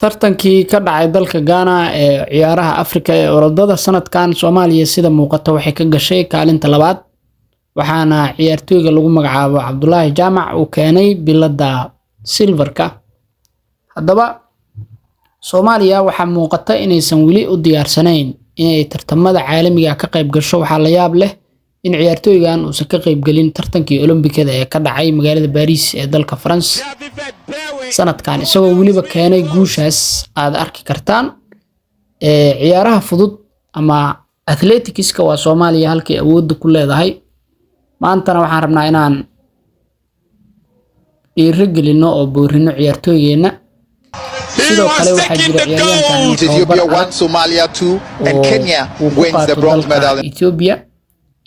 Tartankii ka dhacay dalka Ghana ee ciyaaraha Afrika ee orodada sanadkan, Soomaaliya sida muuqata waxay ka gashay kaalinta labaad, waxaana ciyaartooyga lagu magacaabo Cabdulaahi Jaamac uu keenay biladda silverka. Haddaba Soomaaliya waxaa muuqata inaysan weli u diyaarsanayn inay tartamada caalamiga ka qayb gasho. Waxaa la yaab leh in ciyaartooygan uusan ka qaybgelin tartankii Olombikada ee ka dhacay magaalada Baariis ee dalka France sanadkan, isagoo weliba keenay guushaas aad arki kartaan. Ciyaaraha fudud ama athleticska waa Soomaaliya halkay awoodda ku leedahay. Maantana waxaan rabnaa inaan dhiiro gelino oo boorino ciyaartooygeenna. Sidoo kale waxaa jira ciyaaryahankan Ethiopia tababar 1, adag Somalia 2, and oo Kenya uu ku wins the qaato bronze dalka medal. Ethiopia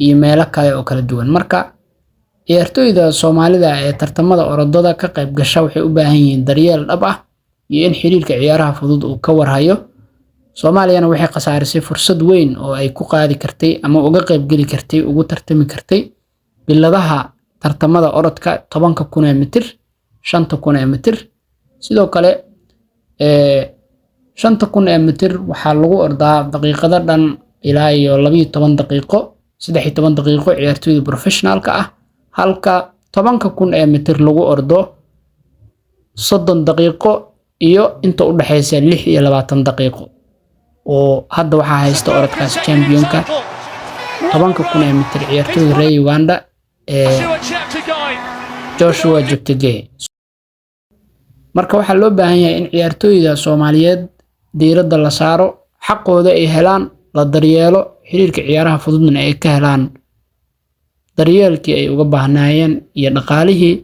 iyo meelo kale oo kala duwan. Marka ciyaartooyda Soomaalida ee tartamada orodada ka qayb gasha waxay u baahan yihiin daryeel dhab ah iyo in xiriirka ciyaaraha fudud uu ka warhayo. Soomaaliyana waxay khasaarisay fursad weyn oo ay ku qaadi kartay ama uga qaybgeli kartay, ugu tartami kartay biladaha tartamada orodka 10,000 ee mitir, 5,000 ee mitir. Sidoo kale 5,000 ee mitir waxaa lagu ordaa daqiiqado dhan ilaa iyo 12 daqiiqo, 13 daqiiqo ciyaartooyda professionalka ah, halka 10,000 ee mitir lagu ordo 30 daqiiqo iyo inta u dhaxaysa 26 daqiiqo, oo hadda waxaa haysta orodkaas championka 10,000 ee mitir ciyaartooyda reer Uganda ee Joshua Cheptegei. Marka waxaa loo baahan yahay in ciyaartooyda Soomaaliyeed diiradda la saaro, xaqooda ay helaan, la daryeelo, xiriirka ciyaaraha fududna ay ka helaan daryeelkii ay uga baahnaayeen iyo dhaqaalihii.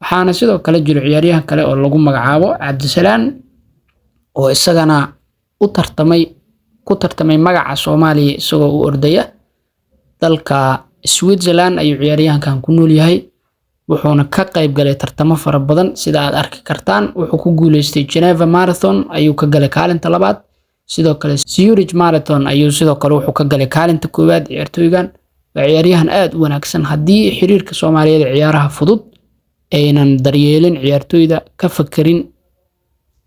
Waxaana sidoo kale jiro ciyaaryahan kale oo lagu magacaabo Cabdisalaan oo isagana u tartamay, ku tartamay magaca Soomaaliya isagoo u ordaya. Dalka Switzerland ayuu ciyaaryahankan ku nool yahay, wuxuuna ka qayb galay tartamo fara badan sida aad arki kartaan. Wuxuu ku guuleystay Geneva Marathon, ayuu ka galay kaalinta labaad. Sidoo kale Zurich Marathon ayuu sidoo kale wuxuu ka galay kaalinta koowaad. Ciyaartooygan waa ciyaaryahan aad u wanaagsan. Haddii xiriirka Soomaaliyeed ee ciyaaraha fudud aynan daryeelin ciyaartooyda, ka fakerin,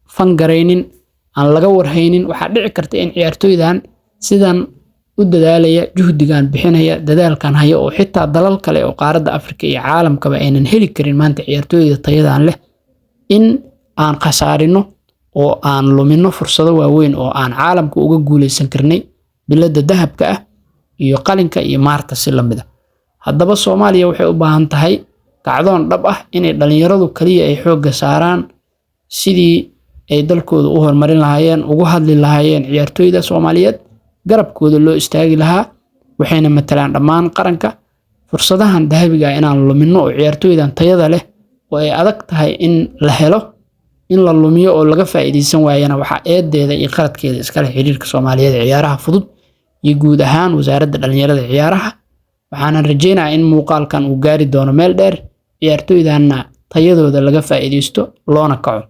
fangaraynin, aan laga warhaynin, waxaa dhici karta in ciyaartooydan sidan u dadaalaya, juhdigan bixinaya, dadaalkan haya, oo xitaa dalal kale oo qaaradda Afrika iyo caalamkaba aynan heli karin maanta ciyaartooyda tayadan leh, in aan khasaarino oo aan lumino fursado waaweyn oo aan caalamka uga guuleysan karnay biladda dahabka ah iyo qalinka iyo maarta si lamid ah. Haddaba Soomaaliya waxay u baahan tahay kacdoon dhab ah, inay dhalinyaradu kaliya ay xoogga saaraan sidii ay dalkooda u horumarin lahaayeen, ugu hadli lahaayeen ciyaartooyda Soomaaliyeed, garabkooda loo istaagi lahaa. Waxayna matalaan dhammaan qaranka. Fursadahan dahabiga ah inaan lumino oo ciyaartooydan tayada leh oo ay adag tahay in la helo in la lumiyo oo laga faa'iideysan waayana, waxaa eedeeda iyo qaladkeeda iskale xiriirka Soomaaliyeed ee ciyaaraha fudud iyo guud ahaan Wasaaradda Dhalinyarada ee Ciyaaraha. Waxaanan rajeynayaa in muuqaalkan uu gaari doono meel dheer, ciyaartooydanna tayadooda laga faa'iideysto loona kaco.